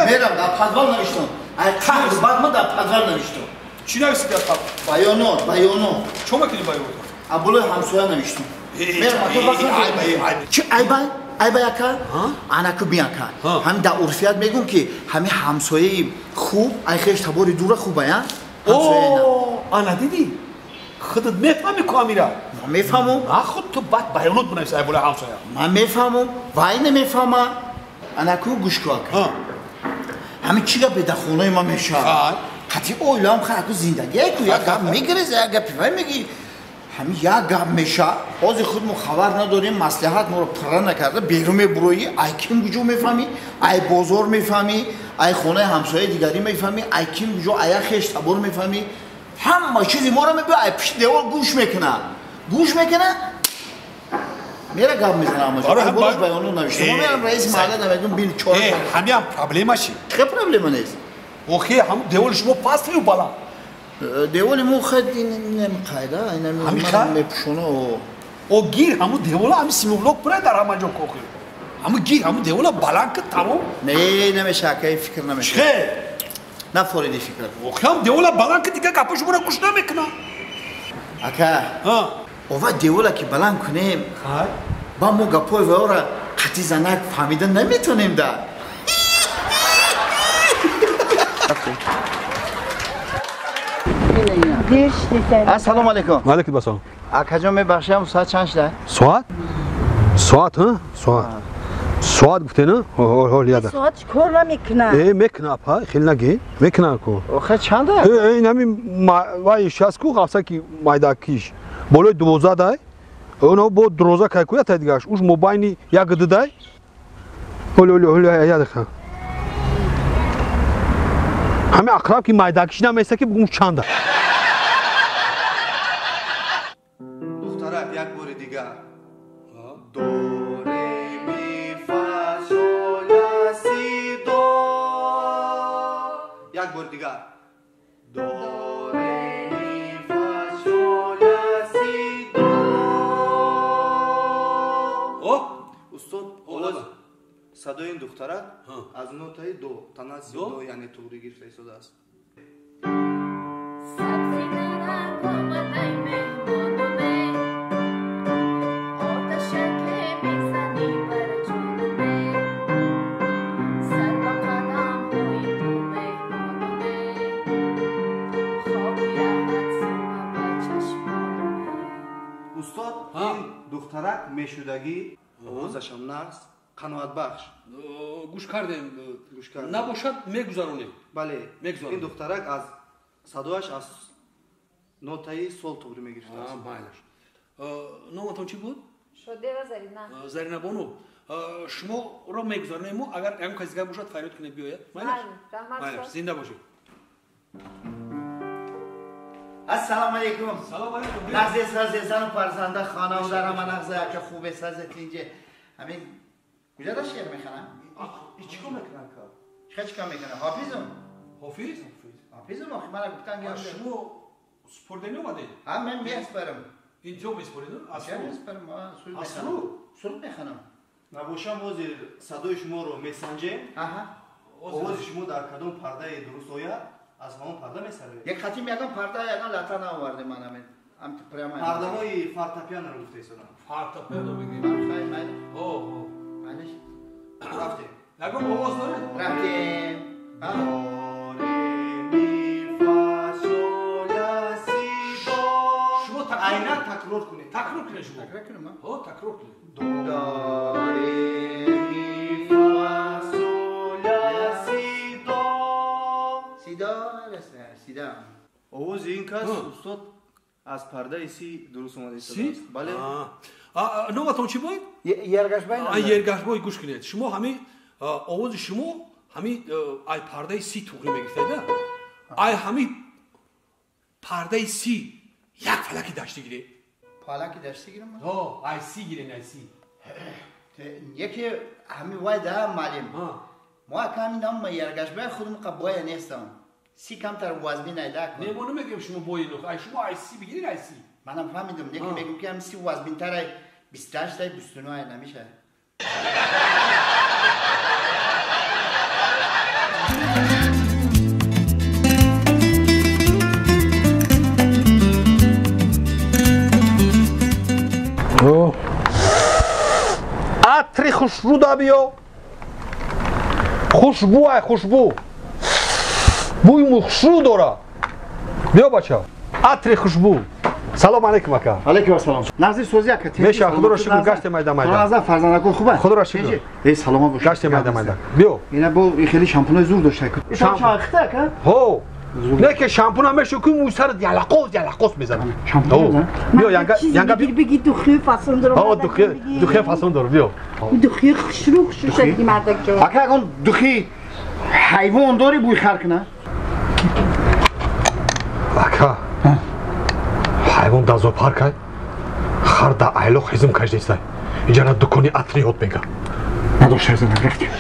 Мерам дар подвал навиштам. Ай қаҳр баъд ман дар подвал навиштам. Чӣ нависти дар подвал? Баёнот, баёнот. Чо мекунӣ баёнот? Абулои ҳамсоя навиштам. Мерам чӣ айбай? Айбай ака? Анаку бин ака. Ҳамин дар урфият мегӯм ки ҳамин ҳамсояи хуб, ай хеш табори дура хуб ая? О, ана дидӣ? Худат мефаҳмӣ ку амира? Ман мефаҳмам. А худ ту баъд баёнот бинавис айбулои ҳамсоя. Ман мефаҳмам, вай намефаҳма. Анаку гӯш ку ака. Ҳамин чӣ гапе дар хонаи ман мешавад? Қатъи оилаам хаку зиндагие ку як гап мегиреза, як гапи вай мегӣ. Ҳамин як гап мешавад. Ҳозир худ мо хабар надорем, маслиҳат моро пурра накарда берун мебуроӣ, ай ким куҷо мефаҳмӣ, ай бозор мефаҳмӣ, ай хонаи ҳамсояи дигарӣ мефаҳмӣ, ай ким куҷо, ай як хеш табор мефаҳмӣ. Ҳама чизи моро мебиёд, ай пишти девор гӯш мекунад. Гӯш мекунад, мера гап мезанам ҳама ҷо. Болош баёнот навиштам. Мо мерам раиси маҳалла да мегӯм бин чора. Ҳамин проблема чи? Чӣ проблема нест? Охи, ҳамун деволи шумо паст ё баланд? Деволи мо хед инам қайда, инам мепӯшона. О гир ҳамун девола ҳамин симоблок пура дар ҳама ҷо кохи. Ҳамун гир ҳамун девола баланд ки тамом. Не, намеша акай фикр намеша. Чӣ? Нафориди фикр. Охи ҳам девола баланд ки дигар гапи шуморо гӯш намекунад. Ака. Ова девола ки баланд кунем. Ба мо гапои ваора қатъи занак фаҳмида наметонем да. Ассалому алайкум. Ва алайкум ассалом. Акаҷон мебахшам, соат чанд шуда? Соат? Соат, ҳа? Соат. Соат гуфте, на? Ҳол яда. Соат чӣ кор намекунад? Э, мекунад, апа, хеле нагӣ. Мекунад ку. Охе чанда? Э, ин ҳамин вай шаст ку қафсаки майдакиш. Болои 12 дай. Оно бо 12 кай куя тай дигаш. Уж мобайни як ду дай. Ҳол ҳол ҳол яда ха. Ҳамин ақраб ки майдакиш наместа ки бугум чанда. Духтарак як бори дигар. До ре ми фа сол ла си до. Як бори дигар. До ре ми фа сол ла си до. О, устод, овоз садои ин духтарак аз нотаи до, танаси до, яъне туғри гирифта истодааст. Устод, ин духтарак мешудагӣ овозашам нағз, қаноатбахш. Гӯш кардем, набошад мегузаронем. Бале, ин духтарак аз садояш аз нотаи сол туғри мегирифтааст. Майлаш. Номатон чӣ буд? Шодева Зарина. Зарина бону, шуморо мегузаронем, агар ягон каси дигар бошад фарёд кунед биёяд. Майлаш? Майлаш, зинда бошед. Ассалому алайкум. Салом алайкум. Нағзе сазе зану фарзанда хонаву дарама нағзе ака хубе сазе тинҷе. Ҳамин куҷа да шеър мехонам? Чӣ кор мекунам ка? Чӣ кор мекунам? Ҳофизум. Ҳофиз? Ҳофизум охи мана гуфтан ки шумо спордани омадед? Ҳа, ман меспарам. Инҷо меспоред? Аз меспарам, аз суруд? Суруд мехонам. Набошам ҳозир садои шуморо месанҷем. Аҳа. Овози шумо дар кадом пардаи дуруст ояд, аз ҳамон парда месароед. Як хатим ягон парда, ягон лата наовардем ман ҳамин. Пардаҳои фортепианоро гуфта истодам. Фортепиано мегӯем. Хай, майли. О, о. Майлиш. Рафтем. Ягон овоз доред? Рафтем. До, ре, ми, фа, сол, ла, си, до. Шумо айнан такрор кунед. Такрор кунед шумо. Такрор кунем, а? О, такрор кунед. До, ре, ми, фа, сол, ла, си, до. Си, до, си, до. Овози ин кас, устод, аз пардаи си дуруст омада истодааст. Бале. Номатон чӣ буд? Ергашбай. Ергашбой, гӯш кунед. Шумо ҳамин овози шумо ҳамин ай пардаи си туғри мегирифтед, ай ҳамин пардаи си як фалаки дашти гиред. Фалаки дашти гирам? Ҳо, ай си гирен, ай си. Яке ҳами вай да маълим. Мо аками нам яргашбай худум қабоя нестам. Си камтар вазбин айда. Не, мо намегем шумо бои ай шумо ай си бигирин ай си. Манам фаҳмидам, неки мегум ки ҳами си вазбинтар ай 28 ай 29 ай намеша. Атри хушрӯ да биё. Хушбӯ ай хушбӯ. Бӯи хушрӯ дора. Биё бача. Атри хушбӯ. Салом алейкум ака. Алейкум ассалом. Нағзи сӯзи ака. Меша худоро шукр гаште майда майда. Назар фарзандако хуб. Худоро шукр. Эй саломат бош. Гаште майда майда. Биё. Ина бо хеле шампунои зур дошта. Шампун хита ака? Ҳо. Не ки шампуна мешу ки мӯи сарат ялақос ялақос мезанад. Шампун. Биё янга янга бигӣ духи фасон дорам. Ҳо духи духи фасон дорам биё. Духи хушрӯ хушрӯ шади мардак ҷон. Ака ягон духи ҳайвон дорӣ бӯи хар кунад? Ака. Ҳайвон дар зоопарк ай. Хар дар айлоқ ҳизм кашдестай. Иҷара дукони атри ёд мега. Надошта занам рафтем.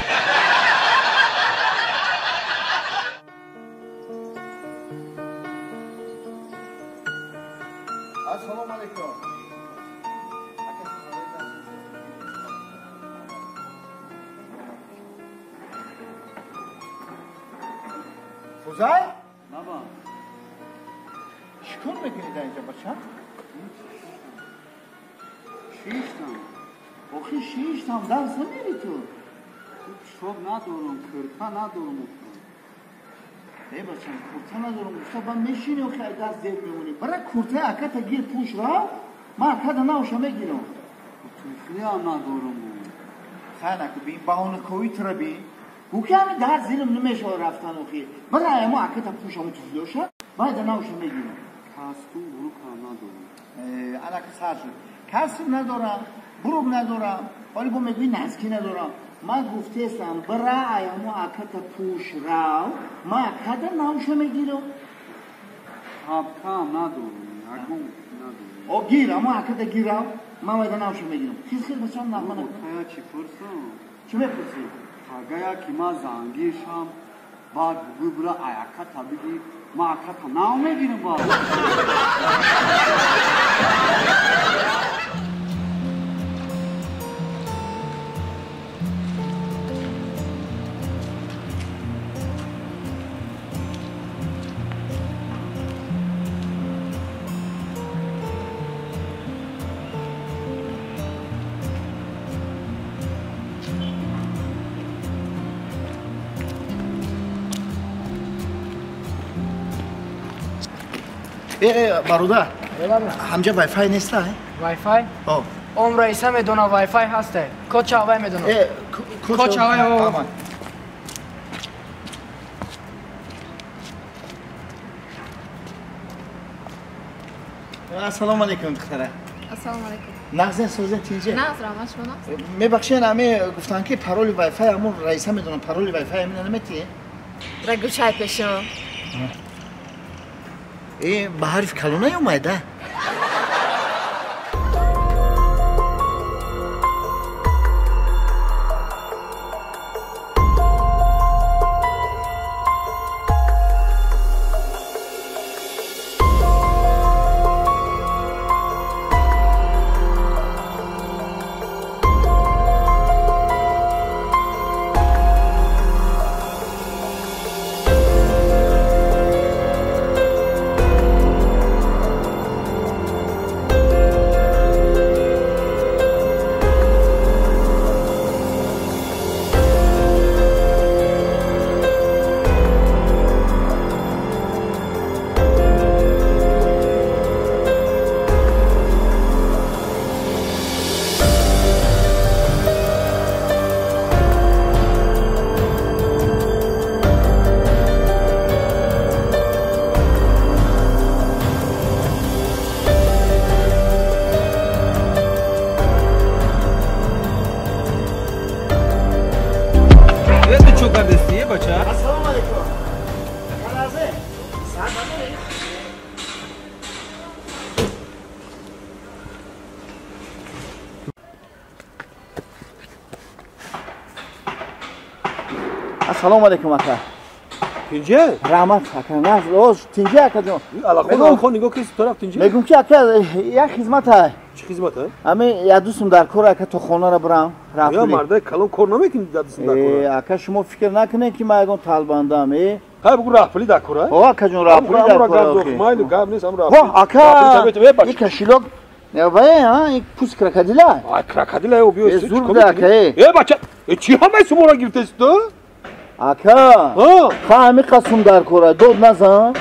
Ассалому алайкум. Фузай? Баба. Чӣ кор мекунӣ дар инҷа бача? Шиштам. Охи шиштам, дарс намери ту? Шоб надорам, курта надорам. Эй бачам, курта надорам. Гуфта ба мешини охи ай даст зер мемонӣ. Бара куртаи аката гир пӯш рав, ман акада наоша мегирам. Туфлиам надорам. Хай наку бин, баҳонаковӣ тура бин. Гӯ ки ҳами дар зирам намешава рафтан охи. Бара аямо аката пӯш ҳамо туфлиоша, байда наоша мегирам. Кастум бурукам надорам. Анака сар шуд. Кастум надорам, бурук надорам, ҳоли бо мегӯӣ назкӣ надорам. Ман гуфтаестам, бара аямо аката пӯш рав, ман акада наоша мегирам. Шапкаам надорам, ягон надорам. О гир, амо аката гир рав, ман байда наоша мегирам. Хиз хиз бачам нағма накун. Тая чӣ пурсам? Чӣ мепурсӣ? Агая ки ман зангир шам, баъд бугӯй бура аяката бигир, ман аката нав мегирам баъд. Бародар, ҳамҷа вайфай неста? Вайфай? Он раиса медона вайфай ҳасте. Код чавай медона. Код чавай. Ассалому алайкум духтара. Ассалому алайкум. Нағзен созен тинҷе? Нағз раҳмат шумо нағз. Мебахшед ҳаме гуфтанд ки пароли вайфай ҳамон раиса медона пароли вайфай ҳамина наметиҳе? Рагу чай пешо. Ба ҳарф калона ё майда? Ассалому алайкум. Ака сар надорӣ? Ассалому алайкум ака. Тинҷе? Раҳмат ака, наз, тинҷе ака ҷон. Аллахона хон нигоҳ кист тараф тинҷе? Мегум ки ака як хизмат ай. Чӣ хизмат ай? Ами як дӯстум дар кор ака то хонара бирам. Я мардай калон кор намекунӣ дар дӯстум дар кор? Э ака шумо фикр накунед ки ман ягон талбандам, э? Хай бугу раҳпулӣ дар кор ай? О ака ҷон раҳпулӣ дар кор. Майли гап нест, ам раҳпулӣ. Во ака. Ин кошелёк вай, а, ин пӯст крокодила. Ай крокодила ё биё. Зур буда ака, э. Э бача, э чӣ ҳамаи сумора гирифтаси ту? Ака, ха ҳами қасум дар кора, дод назан.